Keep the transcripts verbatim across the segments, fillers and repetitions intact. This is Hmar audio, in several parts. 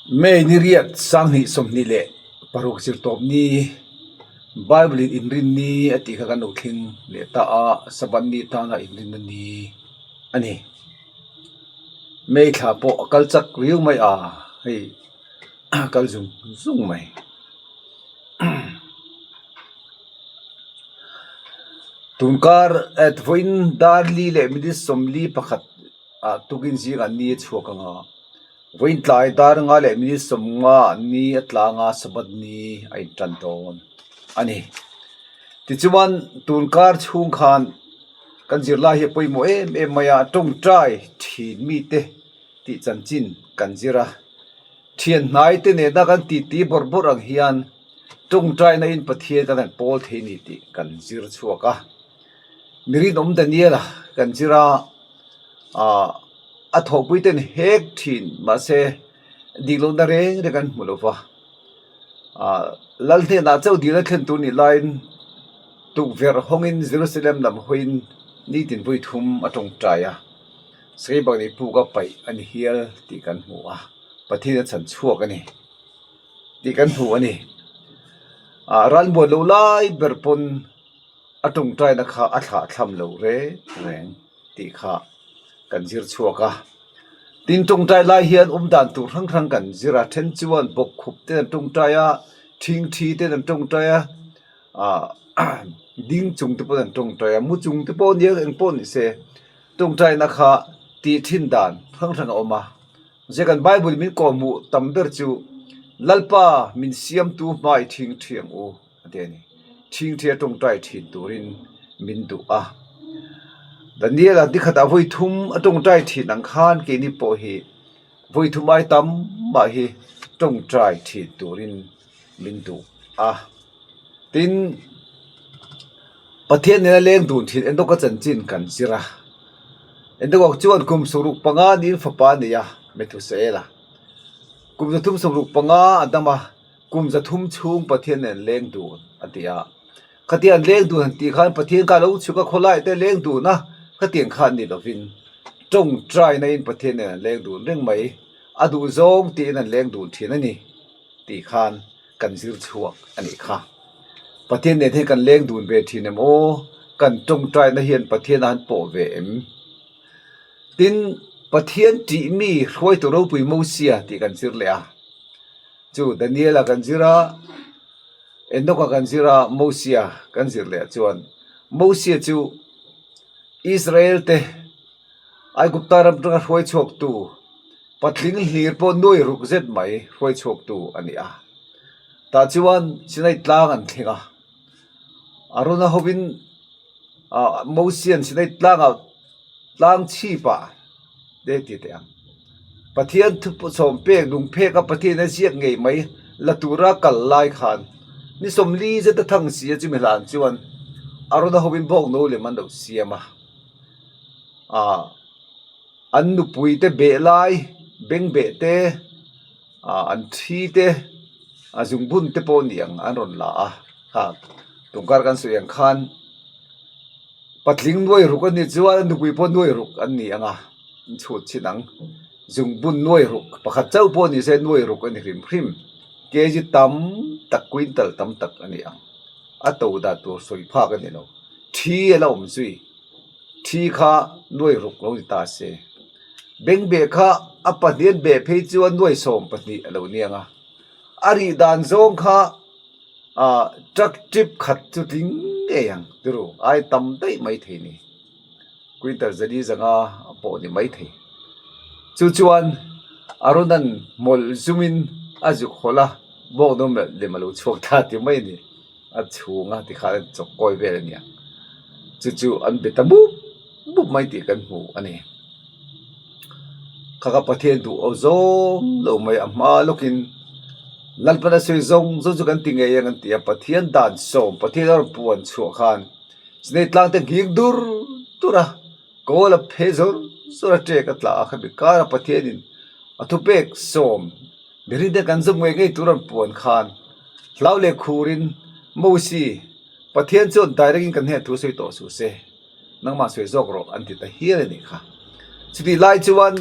May ni riat, sang hni sawmhni le paruk, Zirtawpni, Bible-in Inrinni a tih kha kan lo tling leh ta a, Sabbath ni tana Inrinna ni a nih. May thla pawh a kal chak riau mai a, hei, a kal zung zung mai. Tunkar, eh, vawiin dar li le minute sawmli pakhat, ah, tukin zing a ni a chhuak ang a. Vawiin tlai dar nga le minute sawmnga ni a tlang a, Sabbath ni a inṭan dawn a nih. Tichuan, tunkar chhung khan kan zir lai hi a pawimawh em em mai a, ṭawngṭai ṭhin mite tih chanchin kan zir a. Ṭhian hnai te nena kan titi bawr bawr ang hian ṭawngṭainain Pathian kan han pawl thei ni tih kan zir chhuak a. Mi rinawm Daniela kan zir a, a, a thawhpui ten hek ṭhin, mahse, dik lohna reng reng kan hmu lo va. A, lal hnenah chauh dil a thlen tur ni laiin tukverh hawngin Jerusalem lam hawiin nitin vawi thum a ṭawngṭai a. Sakei bak nei puk a paih a ni hial tih kan hmu a. Pathian a chhan chhuak a ni tih kan hmu a ni. A, ran buan lo lai ber pawn a ṭawngṭaina kha a thlahthlam lo reng reng tih kha kan zir chhuak a. Tin, ṭawngṭai lai hian awm dan tur hrang hrang kan zir a, ṭhen chuan bawkkhup te an ṭawngṭai a, ṭhingṭhi te an ṭawngṭai a, a, ding chung te pawh an ṭawngṭai a, mu chung te pawh ni ang, eng pawh ni se, ṭawngṭaina kha tih ṭhin dan hrang hrang a awm a. Zia kan Bible min kawhhmuh tam ber chu, Lalpa, min siamtu hma i ṭhingṭhi ang u, a ti a ni. Ṭhingṭhi a ṭawngṭai ṭhin turin min duh a. Daniela ni khatah vawi thum a ṭawngṭai ṭhin ang khan keini pawh hi vawi thum ai tam mah hi ṭawngṭai ṭhin turin min duh a. Tin, Pathian nena leng dun ṭhin Enoka chanchin kan zir a. Enoka chuan kum sawmruk panga niin fapa a nei a, Methuselah. Kum za thum sawmruk panga a dam a, kum za thum chhung Pathian nen leng dun a ti a. Khatiang leng dun han tih khan Pathian kha lo chhuak a, khawlai te leng dun a, khatiang khan ni lovin ṭawngṭainain Pathian nen an leng dun reng mai, a duh zawng tiin an leng dun ṭhin a ni tih khan kan zir chhuak a nih kha. Pathian nen hian kan leng dun ve ṭhin em aw, kan ṭawngṭaina hian Pathian a han pawh ve em? Tin, Pathian ṭih mi hruaitu ropui Mosia tih kan zir leh a. Chu Daniela kan zir a, Enoka kan zir a, Mosia kan zir leh chuan, Mosia chu Israel te Aigupta ram aṭanga hruai chhuaktu, patling hlir pawh nuai ruk zet mai hruai chhuaktu a ni a. Tah chuan Sinai tlang an thleng a. Arona hovin, a, Mosian Sinai tlangah tlang chhipah te ti teh ang. Pathian thu sawm pek, lung phek a, Pathian a ziak ngei mai la tura kal lai khan, ni sawmli zeta thang si a chumi hlan chuan Arona hovin bawngno lem an lo siam a. A, an nupui te beh lai, beng beh te, a, an thi te, a, zungbun te pawh ni ang an rawn la a. Ha, tungkar kan sawi ang khan, patling nuai ruk an ni chuan, a nupui pawh nuai ruk an ni ang a, an chhut chin ang. Zungbun nuai ruk, pakhat chauh pawh ni se nuai ruk a ni hrim hrim. Kg tam tak, quintal tam tak a ni ang. A to dan tur sawi phak a ni lo. Thi a la awm zui. Thi kha nuai ruk lo ni ta se. Beng beh kha a pahnih an beh phei chuan nuai sawm pahnih a lo ni ang a. A rih dan zawng kha, a, truck trip khat chu tling ngei ang, turu ai tam daih mai thei ni. Quintal zali zanga pawh ni mai thei. Chu chuan Arona'n hmawl zumin a zuk hawl a, bawngno lem a lo chhuak ta ti mai ni. A chhunga ti khan a chawk kawi vel a nia. Chu chu an be ta bup bup mai tih kan hmu a ni. Kha kha Pathian duh aw zawng lo mai a hma lawkin Lalpan a sawi zawng zawng chu kan ti ngei ang an ti a, Pathian dan sawm, Pathian a rawn puan chhuah khan Sinai tlang te nghing dur dur a, kawl a phe zawr zawr a, ṭek a tla a, kha mi kara Pathianin a thupek sawm, mi rin te kan zawm ngei ngei tur an puan khan, hlau leh khurin, Mosi, Pathian chuan direct-in kan hnen thu sawi tawh suh se, nangmah sawi zawk rawh, an ti ta hial a ni kha. Chutih lai chuan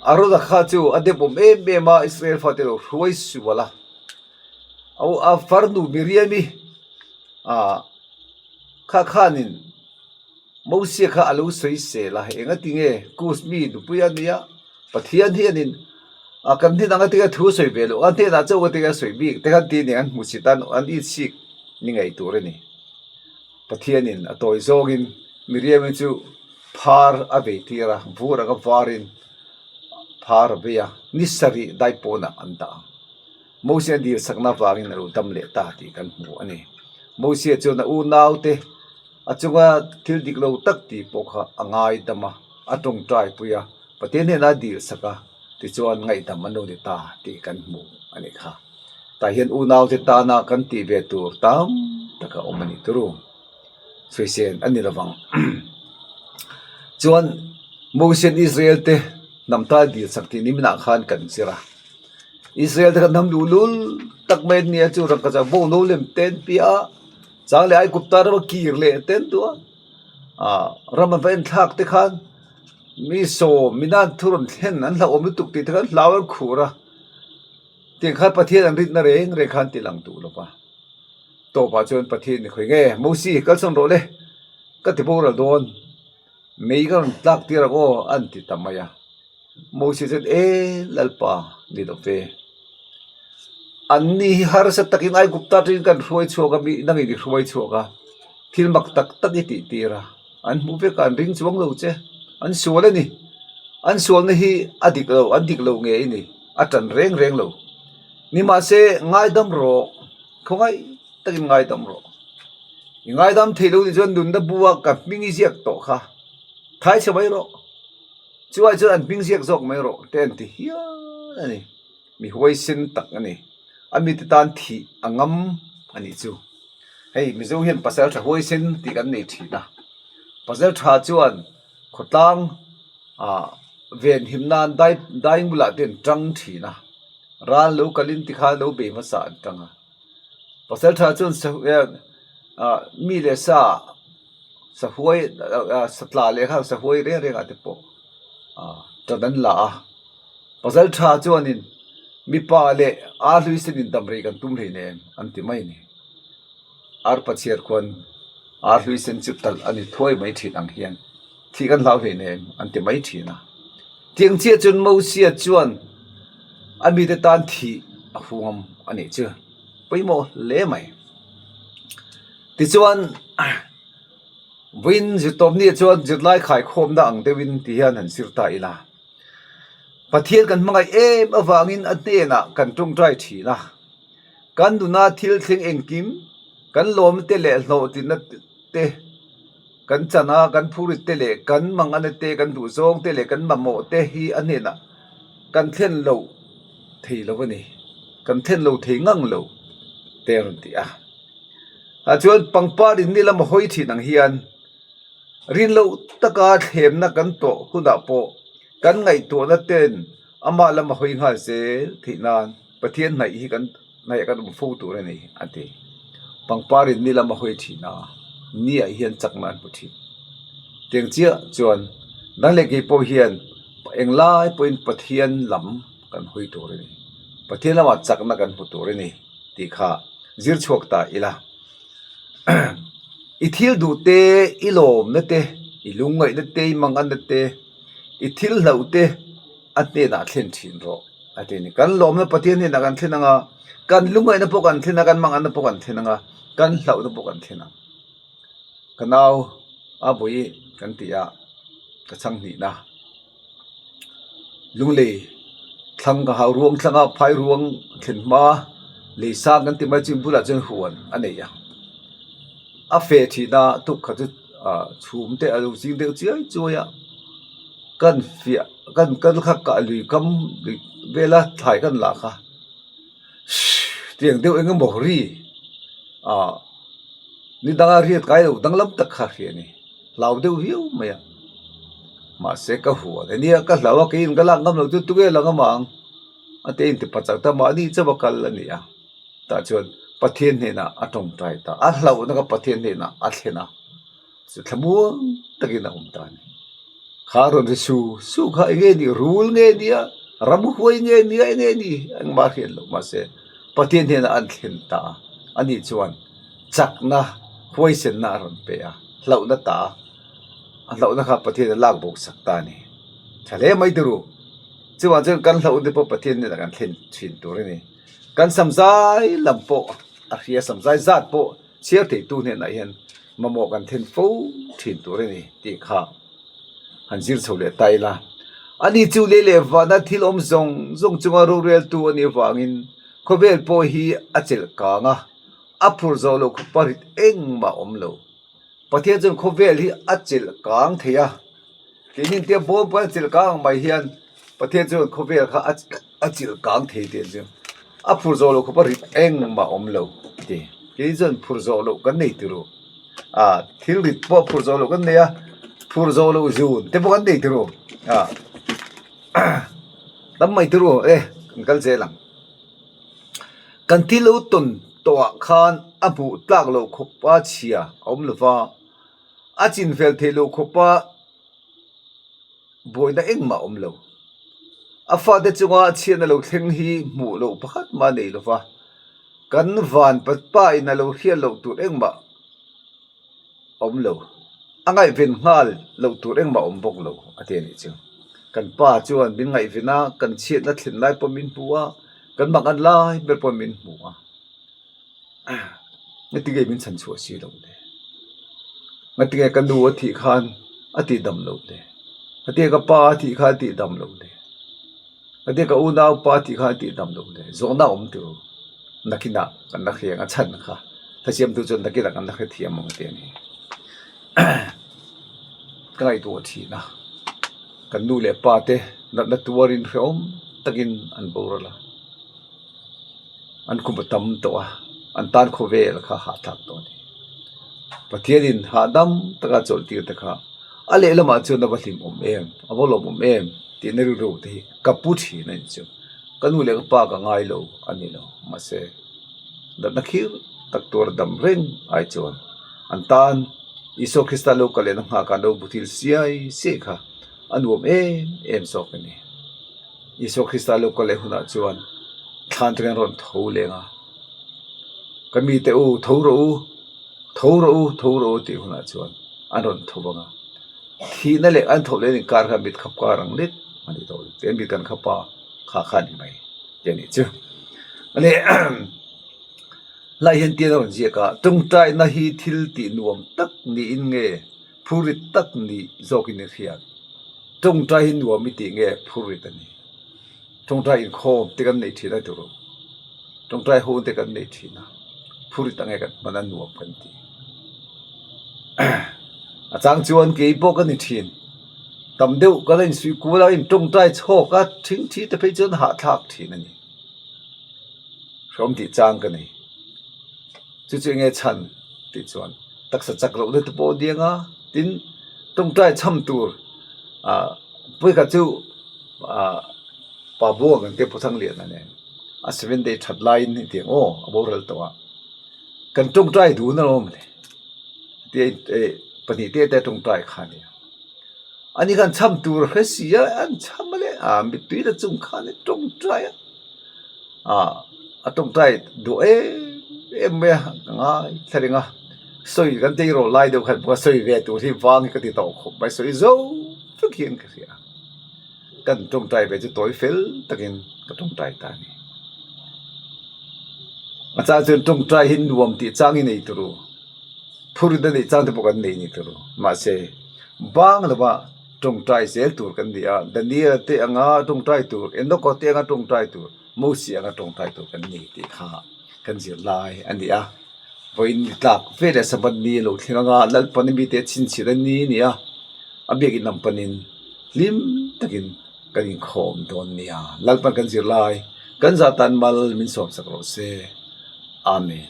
Arona kha chu a dep um em em a, Israel fate lo hruai suol a. A, a farnu Miriam hi, a, kha khanin Mosie kha a lo sawisel a, engatinge Kus mi nupui a nih a, Pathian hi anin, a, kan hnen ang a ti kha thu sawi ve lo, a hnen a chau a ti kha sawi bik te khan ti ni an hmusit an, an it sik ni ngei tur a nih. Pathianin a tawi zawngin Miriam chu phar a vei tir a, vur anga varin phar a vei a, ni sari dai pawna an dah a. Mosie dil sakna vangin a lo dam leh ta ti kan hmu a nih. Mosie chuan a unau te, a chunga thil dik lo tak ti pawh kha a ngaidam a, a ṭawngṭaipui a, Pathian hnena dil sak a, tichuan ngaihdam an lo ni ta ti kan hmu a nih kha. Tah hian unau te tana kan tih ve tur tam tak a awm a ni turu. Sawisel a ni lovang. Chuan Mosie'n Israel te hnam ta dil sak ti ni minah khan kan zir a. Israel te kha hnam luhlul tak mai an ni a, chu rang khat chu bo no lem te an pia a. Chang leh Aigupta rama kir leh te an duh a. A, ram an va en thlak te khan mi sawm, mi nan thur an thlen, an hlauhawm lutuk ti te khan hlau an khur a. Tiang khan Pathian an rinna reng reng khan ti lang duh lo va. Tawpah chuan Pathian in, "Khawi nge, Mosie, kalsan rawh le, ka ti boral dawn. Mei ka rawn tlak tir ang aw," an ti ta mai a. Mosie chuan, "E, Lalpa, ni lo ve. Anni hi harsa takin Aigupta aṭangin kan hruai chhuak a, mi nangin i hruai chhuak a. Thil mak tak tak i tih tir a. An hmu vek a, an ring chuang lo che. An sual a ni. An sualna hi a dik lo, an dik lo ngei a ni. A ṭan reng reng lo. Nimahse, ngaidam rawh. Khawngaih takin ngaidam rawh. I ngaidam thei lo ni chuan nunna bua ka hming i ziak tawh kha. Thai chhe mai rawh. Chuai chuan an hming ziak zawk mai rawh," te an ti hial a ni. Mi huaisen tak a ni. A mite tan thih a ngam a ni chu. Hei, Mizo hian pasalṭha huaisen tih kan nei ṭhin a. Pasalṭha chuan khawtlang, a, venhim nan dai, dai bulah te an ṭang ṭhin a. Ran lo kalin ti khan lo bei hmasa an ṭang a. Pasalṭha chuan sa, eh, a, mi leh sa, sahuai, a, a, satla leh kha sahuai reng rengah te pawh, a, ṭan an la a. Pasalṭha chuanin, "Mipa leh ar hlui senin dam rei kan tum hleinem," an ti mai ni. Ar pachhiar khuan ar hlui sen chu tal a ni thuai mai ṭhin ang hian, "Thih kan hlau hleinem," an ti mai ṭhin a. Tiang chiah chuan Mosia chuan a mite tan thih a hung awm a nih chu. Pawimawh hle mai. Tichuan, vawiin zirtawp ni chuan zirlai khaikhawmna ang deuhin ti hian han zir ta ila. Pathian kan hmangaih em avangin a hnenah kan ṭawngṭai ṭhin a. Kan nuna thil thleng engkim, kan lawmna te leh hlawhtlinna te, kan chana, kan phurit te leh kan manganna te, kan duhzawng te leh kan mamawh te hi a hnenah kan thlen lo thei lo a ni. Kan thlen lo thei ngang lo te an rawn ti a. A chuan pangparin ni lam a hawi ṭhin ang hian, rin lo taka thlemna kan tawh hunah pawh kan ngaihtuahna ten ama lam a hawi nghal zel theih nan Pathian hnaih hi kan hnaih kan awm fo tur a ni, a ti. Pangparin ni lam a hawi ṭhin a, niah hian chakna an hmu ṭhin. Tiang chiah chuan nang leh kei pawh hian englai pawhin Pathian lam kan hawi tur a ni. Pathian lamah chakna kan hmu tur a ni tih kha zir chhuak ta ila. I thil duh te, i lawmna te, i lungngaihna te, i manganna te, i thil hlauh te a hnenah thlen ṭhin rawh, a ti ni. Kan lawmna Pathian hnenah kan thlen anga, kan lungngaihna pawh kan thlen a, kan manganna pawh kan thlen anga, kan hlauhna pawh kan thlen ang. Ka nau a bui kan ti a, ka chang hnihna. Lunglei thlang ka hau ruang thlanga phai ruang thlen hma, lei sang kan ti mai chu in bulah chuan huan a nei a. A fe ṭhin a, tuk kha chu, a, chhum te a lo zing deuh chiai chuai a. Kan fiah, kan kal kha ka lui kam, lui vela thlai kan la kha. Tiang deuh eng emaw ri, a, ni danga riat kai lo danglam tak kha hri a ni. Hlau deuh viau mai a. Mahse ka huan a nia, ka hlau a, keiin ka lak ngam lo chu tunge la ngam ang? A ti in ti pachak ta, mahni chauh a kal a ni a. Tah chuan Pathian hnenah a ṭawngṭai ta. A hlauhna kha Pathian hnenah a thlen a. Chu thlamuang takin a awm ta a ni. Kha rawn ri su, su kha eng nge ni, rul nge ni a, ramhuai nge ni a, eng nge ni, engmah hriet lo, mahse, Pathien hnena an thlen ta. Ani chuan chakna, huaisenna a rawn pe a, hlauhna ta. A hlauhna kha Pathien a lak bo sak ta ni. Ṭha hle mai tih ru. Chuan chuan kan hlauh te pawh Pathien hnena kan thlen ṭhin tur a ni. Kan samzai lam pawh, a hria samzai zat pawh, chhiar theitu hnenah hian mamawh kan thlen fo ṭhin tur a ni tih kha han zir chho leh ta ila. Ani chu lei leh vana thil awm zawng zawng chunga roreltu a nih vangin, khawvel pawh hi a chelh kang a, a phur zawh loh khawpa rit engmah awm lo. Pathian chuan khawvel hi a chelh kang thei a. Keinin tia bawm pawh a chelh kang mai hian, Pathian chuan khawvel kha a, a chelh kang thei tih chu. A phur zawh loh khawpa rit engmah awm lo tih. Keinin chuan phur zawh loh kan nei tih ru. A, thil rit pawh phur zawh loh kan nei a, phur zawh loh zun te pawh kan nei tih ru. A, tam mai tih ru, eh, kan kal zel ang. Kan thil lo tawn tawhah khan a hmuh tlak loh khawpa chhia a awm lo va, a chinfel theih loh khawpa buaina engmah awm lo. A fate chunga chhiatna lo thleng hi hmuh loh pakhat mah nei lo va, kan van pa, pa ina lo hriat loh tur engmah awm lo. A ngaihven nghal loh tur engmah awm bawk lo, a ti a nih chu. Kan pa chuan min ngaihven a, kan chhiatna thlen lai pawh min hmu a, kan mangan lai ber pawh min hmu a. Ngatinge min chhan chhuah si lo le? Ngatinge ka nu a thih khan a tih dam lo le? Ngatinge ka pa a thih khan a tih dam lo le? Ngatinge ka unaupa a thih khan a tih dam lo le? Zawhna awm tih ru. Nakinah kan la hre ang a chhan kha. Thlasiamtu chuan nakinah kan la hrethiam ang a ti a ni. Ka ngaihtuah ṭhin a. Kan nu leh pa te natna tuarin hreawm takin an boral a. An khum a tam tawh a, an tan khawvel kha hahthlak tawh a ni. Pathianin hahdam taka chawlhtir te kha a lehlamah chuan a va hlimawm em, a va lawmawm em tihna rilru te hi ka pu ṭhin a ni chu. Ka nu leh ka pa ka ngai lo a ni lo, mahse, natna khir tak tuar dam reng ai chuan an tan Isua Krista lo kal lehna nghaka lo bu thil siai siai kha a nuam em em zawk a ni. Isua Krista lo kal leh hunah chuan thlan aṭangin rawn tho leng a. Ka mite u, tho rawh u, tho rawh u, tho rawh u tih hunah chuan an rawn tho ang a. Thihna leh an tho leh inkar kha mit khap kar ang let a ni tawh. Tiang mit kan khap a, kha kha ni mai tih a ni chu. A ni, lai hian tia rawn ziak a, ṭawngṭaina hi thil tih nuam tak niin nge, phurrit tak ni zawkin i hriat? Ṭawngṭai hi nuam i tih nge, phurrit a ni? Ṭawngṭai inkhawm te kan nei ṭhin a tih ru. Ṭawngṭai hun te kan nei ṭhin a. Phurrit ang nge kan hman a, nuam kan ti. A chang chuan kei pawh ka ni ṭhin. Tam deuh ka la insui kual a, in ṭawngṭai chhawk a, ṭhingṭhi te phei chuan hahthlak ṭhin a ni. Hrawm tih chang ka nei. Chu chu enge chhan tih chuan taksa chak lohna te pawh ni ang a, tin ṭawngṭai chham tur, a, pawi kha chu, a, Pa Buang kan te Pu Thangliana nen a Seven Day ṭhat laiin ni tiang aw, a boral tawh a. Kan ṭawngṭai dun a awm le. Ti, eh, pahnih te te ṭawngṭai kha nia. Ani khan chham tur hre si a, an chham a le, a, mittui la chung khan a ṭawngṭai a. A, a ṭawngṭai duh em em mai a, ka ngai thla reng a. Sawi kan tei rawh lai deuh khat bawk a, sawi ve tur hi vang hi ka ti tawh khawp mai, sawi zo vek hian ka hria. Kan ṭawngṭai ve chu tawi fel takin ka ṭawngṭai ta a ni. A chang chuan ṭawngṭai hi nuam tih chang i nei tih ru. Phurrit a neih chang te pawh kan nei ni tih ru. Mahse, bang lova ṭawngṭai zel tur kan ni a, Daniel te anga ṭawngṭai tur, Enoka te anga ṭawngṭai tur, Mosi anga ṭawngṭai tur kan ni tih kha kan zirlai a ni a. Vawiin ni tlak veleh Sabbath ni lo thleng anga, Lalpan a mite chhinchhiahna ni a ni a. A biak inlam panin hlim takin kan inkhawm dawn nia. Lalpan kan zirlai, kan zah tan mal min sawmsak rawh se. Amen.